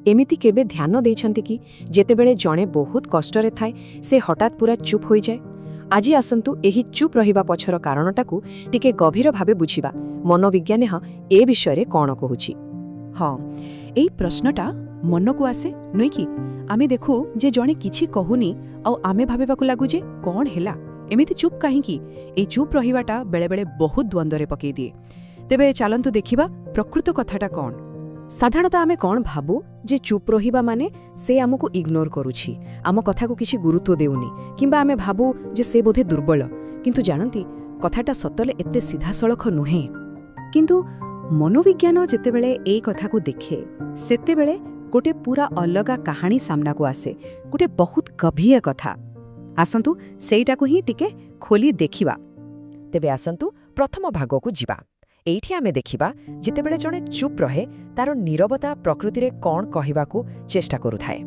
ଏମିତି କେବେ ଧ୍ୟାନ ଦେଇଛନ୍ତି କି, ଯେତେବେଳେ ଜଣେ ବହୁତ କଷ୍ଟରେ ଥାଏ, ସେ ହଠାତ୍ ପୁରା ଚୁପ୍ ହୋଇଯାଏ? ଆଜି ଆସନ୍ତୁ, ଏହି ଚୁପ୍ ରହିବା ପଛର କାରଣଟାକୁ ଟିକେ ଗଭୀର ଭାବେ ବୁଝିବା। ମନୋବିଜ୍ଞାନ ଏ ବିଷୟରେ କ'ଣ କହୁଛି? ହଁ, ଏଇ ପ୍ରଶ୍ନଟା ମନକୁ ଆସେ, ନୁହେଁ କି? ଆମେ ଦେଖୁ ଯେ ଜଣେ କିଛି କହୁନି ଆଉ ଆମେ ଭାବିବାକୁ ଲାଗୁ ଯେ କ'ଣ ହେଲା, ଏମିତି ଚୁପ୍ କାହିଁକି? ଏଇ ଚୁପ୍ ରହିବାଟା ବେଳେବେଳେ ବହୁତ ଦ୍ୱନ୍ଦ୍ୱରେ ପକେଇଦିଏ। ତେବେ ଚାଲନ୍ତୁ ଦେଖିବା ପ୍ରକୃତ କଥାଟା କ'ଣ। ସାଧାରଣତଃ ଆମେ କ'ଣ ଭାବୁ ଯେ ଚୁପ୍ ରହିବା ମାନେ ସେ ଆମକୁ ଇଗ୍ନୋର କରୁଛି, ଆମ କଥାକୁ କିଛି ଗୁରୁତ୍ୱ ଦେଉନି, କିମ୍ବା ଆମେ ଭାବୁ ଯେ ସେ ବୋଧେ ଦୁର୍ବଳ। କିନ୍ତୁ ଜାଣନ୍ତି, କଥାଟା ସତରେ ଏତେ ସିଧାସଳଖ ନୁହେଁ। କିନ୍ତୁ ମନୋବିଜ୍ଞାନ ଯେତେବେଳେ ଏଇ କଥାକୁ ଦେଖେ, ସେତେବେଳେ ଗୋଟେ ପୁରା ଅଲଗା କାହାଣୀ ସାମ୍ନାକୁ ଆସେ, ଗୋଟେ ବହୁତ ଗଭୀର କଥା। ଆସନ୍ତୁ, ସେଇଟାକୁ ହିଁ ଟିକେ ଖୋଲି ଦେଖିବା। ତେବେ ଆସନ୍ତୁ, ପ୍ରଥମ ଭାଗକୁ ଯିବା। ଏଇଠି ଆମେ ଦେଖିବା, ଯେତେବେଳେ ଜଣେ ଚୁପ୍ ରହେ, ତାର ନୀରବତା ପ୍ରକୃତିରେ କ'ଣ କହିବାକୁ ଚେଷ୍ଟା କରୁଥାଏ।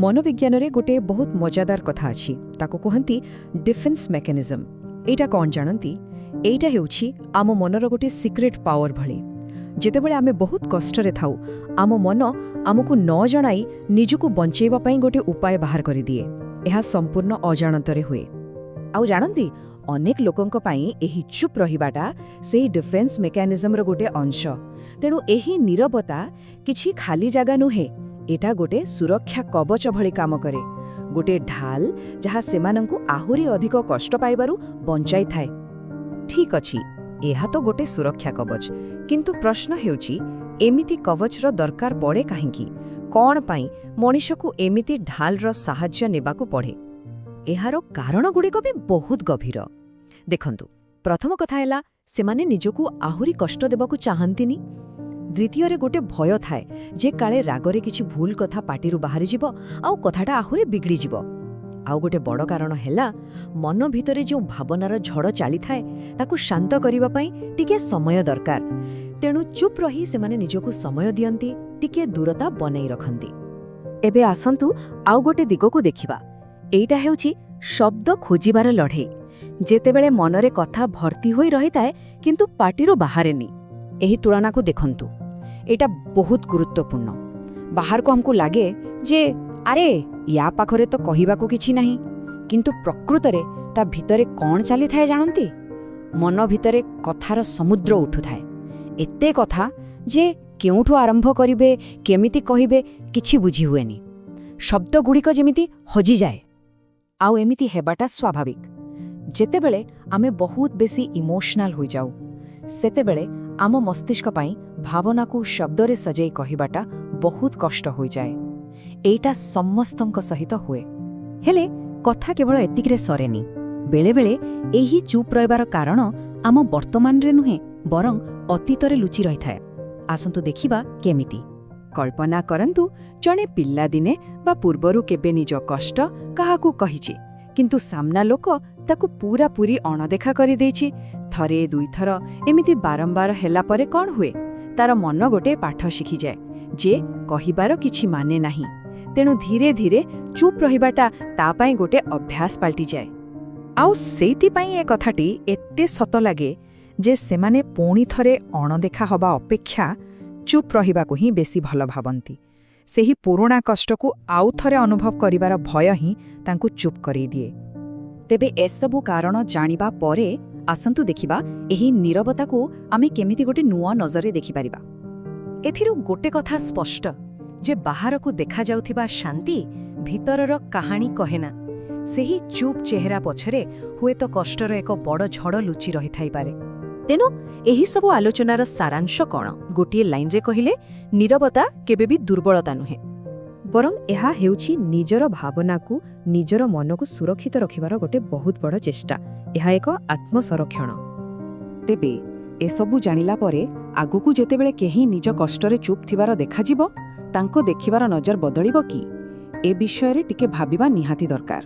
ମନୋବିଜ୍ଞାନରେ ଗୋଟେ ବହୁତ ମଜାଦାର କଥା ଅଛି, ତାକୁ କୁହନ୍ତି ଡିଫେନ୍ସ ମେକାନିଜମ୍। ଏଇଟା କ'ଣ ଜାଣନ୍ତି? ଏଇଟା ହେଉଛି ଆମ ମନର ଗୋଟେ ସିକ୍ରେଟ୍ ପାୱାର ଭଳି। ଯେତେବେଳେ ଆମେ ବହୁତ କଷ୍ଟରେ ଥାଉ, ଆମ ମନ ଆମକୁ ନ ଜଣାଇ ନିଜକୁ ବଞ୍ଚେଇବା ପାଇଁ ଗୋଟେ ଉପାୟ ବାହାର କରିଦିଏ। ଏହା ସମ୍ପୂର୍ଣ୍ଣ ଅଜାଣତରେ ହୁଏ। ଆଉ ଜାଣନ୍ତି, ଅନେକ ଲୋକଙ୍କ ପାଇଁ ଏହି ଚୁପ୍ ରହିବାଟା ସେଇ ଡିଫେନ୍ସ ମେକାନିଜମର ଗୋଟେ ଅଂଶ। ତେଣୁ ଏହି ନୀରବତା କିଛି ଖାଲି ଜାଗା ନୁହେଁ, ଏଟା ଗୋଟେ ସୁରକ୍ଷା କବଚ ଭଳି କାମ କରେ, ଗୋଟେ ଢାଲ ଯାହା ସେମାନଙ୍କୁ ଆହୁରି ଅଧିକ କଷ୍ଟ ପାଇବାରୁ ବଞ୍ଚାଇଥାଏ। ଠିକ୍ ଅଛି, ଏହା ତ ଗୋଟେ ସୁରକ୍ଷା କବଚ। କିନ୍ତୁ ପ୍ରଶ୍ନ ହେଉଛି, ଏମିତି କବଚର ଦରକାର ପଡ଼େ କାହିଁକି? କ'ଣ ପାଇଁ ମଣିଷକୁ ଏମିତି ଢାଲର ସାହାଯ୍ୟ ନେବାକୁ ପଡ଼େ? ଏହାର କାରଣଗୁଡ଼ିକ ବି ବହୁତ ଗଭୀର। ଦେଖନ୍ତୁ, ପ୍ରଥମ କଥା ହେଲା, ସେମାନେ ନିଜକୁ ଆହୁରି କଷ୍ଟ ଦେବାକୁ ଚାହାନ୍ତିନି। ଦ୍ୱିତୀୟରେ, ଗୋଟେ ଭୟ ଥାଏ ଯେ କାଳେ ରାଗରେ କିଛି ଭୁଲ କଥା ପାଟିରୁ ବାହାରିଯିବ ଆଉ କଥାଟା ଆହୁରି ବିଗିଡ଼ିଯିବ। ଆଉ ଗୋଟେ ବଡ଼ କାରଣ ହେଲା, ମନ ଭିତରେ ଯେଉଁ ଭାବନାର ଝଡ଼ ଚାଲିଥାଏ, ତାକୁ ଶାନ୍ତ କରିବା ପାଇଁ ଟିକେ ସମୟ ଦରକାର। ତେଣୁ ଚୁପ୍ ରହି ସେମାନେ ନିଜକୁ ସମୟ ଦିଅନ୍ତି, ଟିକେ ଦୂରତା ବନେଇ ରଖନ୍ତି। ଏବେ ଆସନ୍ତୁ, ଆଉ ଗୋଟେ ଦିଗକୁ ଦେଖିବା। ଏଇଟା ହେଉଛି ଶବ୍ଦ ଖୋଜିବାର ଲଢ଼େଇ, ଯେତେବେଳେ ମନରେ କଥା ଭର୍ତ୍ତି ହୋଇ ରହିଥାଏ କିନ୍ତୁ ପାଟିରୁ ବାହାରେନି। ଏହି ତୁଳନାକୁ ଦେଖନ୍ତୁ, ଏଇଟା ବହୁତ ଗୁରୁତ୍ୱପୂର୍ଣ୍ଣ। ବାହାରକୁ ଆମକୁ ଲାଗେ ଯେ ଆରେ, ୟା ପାଖରେ ତ କହିବାକୁ କିଛି ନାହିଁ। କିନ୍ତୁ ପ୍ରକୃତରେ ତା ଭିତରେ କ'ଣ ଚାଲିଥାଏ ଜାଣନ୍ତି? ମନ ଭିତରେ କଥାର ସମୁଦ୍ର ଉଠୁଥାଏ। ଏତେ କଥା ଯେ କେଉଁଠୁ ଆରମ୍ଭ କରିବେ, କେମିତି କହିବେ, କିଛି ବୁଝି ହୁଏନି। ଶବ୍ଦଗୁଡ଼ିକ ଯେମିତି ହଜିଯାଏ। ଆଉ ଏମିତି ହେବାଟା ସ୍ୱାଭାବିକ। ଯେତେବେଳେ ଆମେ ବହୁତ ବେଶୀ ଇମୋସନାଲ ହୋଇଯାଉ, ସେତେବେଳେ ଆମ ମସ୍ତିଷ୍କ ପାଇଁ ଭାବନାକୁ ଶବ୍ଦରେ ସଜେଇ କହିବାଟା ବହୁତ କଷ୍ଟ ହୋଇଯାଏ। ଏଇଟା ସମସ୍ତଙ୍କ ସହିତ ହୁଏ। ହେଲେ କଥା କେବଳ ଏତିକିରେ ସରେନି। ବେଳେବେଳେ ଏହି ଚୁପ୍ ରହିବାର କାରଣ ଆମ ବର୍ତ୍ତମାନରେ ନୁହେଁ, ବରଂ ଅତୀତରେ ଲୁଚି ରହିଥାଏ। ଆସନ୍ତୁ ଦେଖିବା କେମିତି। କଳ୍ପନା କରନ୍ତୁ, ଜଣେ ପିଲାଦିନେ ବା ପୂର୍ବରୁ କେବେ ନିଜ କଷ୍ଟ କାହାକୁ କହିଛି, କିନ୍ତୁ ସାମ୍ନା ଲୋକ ତାକୁ ପୂରାପୂରି ଅଣଦେଖା କରିଦେଇଛି। ଥରେ, ଦୁଇଥର, ଏମିତି ବାରମ୍ବାର ହେଲା ପରେ କ'ଣ ହୁଏ? ତାର ମନ ଗୋଟେ ପାଠ ଶିଖିଯାଏ ଯେ କହିବାର କିଛି ମାନେ ନାହିଁ। ତେଣୁ ଧୀରେ ଧୀରେ ଚୁପ୍ ରହିବାଟା ତା ପାଇଁ ଗୋଟେ ଅଭ୍ୟାସ ପାଲଟିଯାଏ। ଆଉ ସେଇଥିପାଇଁ ଏ କଥାଟି ଏତେ ସତ ଲାଗେ ଯେ ସେମାନେ ପୁଣି ଥରେ ଅଣଦେଖା ହବା ଅପେକ୍ଷା ଚୁପ୍ ରହିବାକୁ ହିଁ ବେଶୀ ଭଲ ଭାବନ୍ତି। ସେହି ପୁରୁଣା କଷ୍ଟକୁ ଆଉ ଥରେ ଅନୁଭବ କରିବାର ଭୟ ହିଁ ତାଙ୍କୁ ଚୁପ୍ କରେଇଦିଏ। ତେବେ ଏସବୁ କାରଣ ଜାଣିବା ପରେ ଆସନ୍ତୁ ଦେଖିବା, ଏହି ନୀରବତାକୁ ଆମେ କେମିତି ଗୋଟେ ନୂଆ ନଜରରେ ଦେଖିପାରିବା। ଏଥିରୁ ଗୋଟେ କଥା ସ୍ପଷ୍ଟ ଯେ ବାହାରକୁ ଦେଖାଯାଉଥିବା ଶାନ୍ତି ଭିତରର କାହାଣୀ କହେନା। ସେହି ଚୁପ୍ ଚେହେରା ପଛରେ ହୁଏତ କଷ୍ଟର ଏକ ବଡ଼ ଝଡ଼ ଲୁଚି ରହିଥାଇପାରେ। ତେଣୁ ଏହିସବୁ ଆଲୋଚନାର ସାରାଂଶ କ'ଣ? ଗୋଟିଏ ଲାଇନରେ କହିଲେ, ନୀରବତା କେବେ ବି ଦୁର୍ବଳତା ନୁହେଁ, ବରଂ ଏହା ହେଉଛି ନିଜର ଭାବନାକୁ, ନିଜର ମନକୁ ସୁରକ୍ଷିତ ରଖିବାର ଗୋଟେ ବହୁତ ବଡ଼ ଚେଷ୍ଟା। ଏହା ଏକ ଆତ୍ମସଂରକ୍ଷଣ। ତେବେ ଏସବୁ ଜାଣିଲା ପରେ ଆଗକୁ ଯେତେବେଳେ କେହି ନିଜ କଷ୍ଟରେ ଚୁପ୍ ଥିବାର ଦେଖାଯିବ, ତାଙ୍କ ଦେଖିବାର ନଜର ବଦଳିବ କି? ଏ ବିଷୟରେ ଟିକେ ଭାବିବା ନିହାତି ଦରକାର।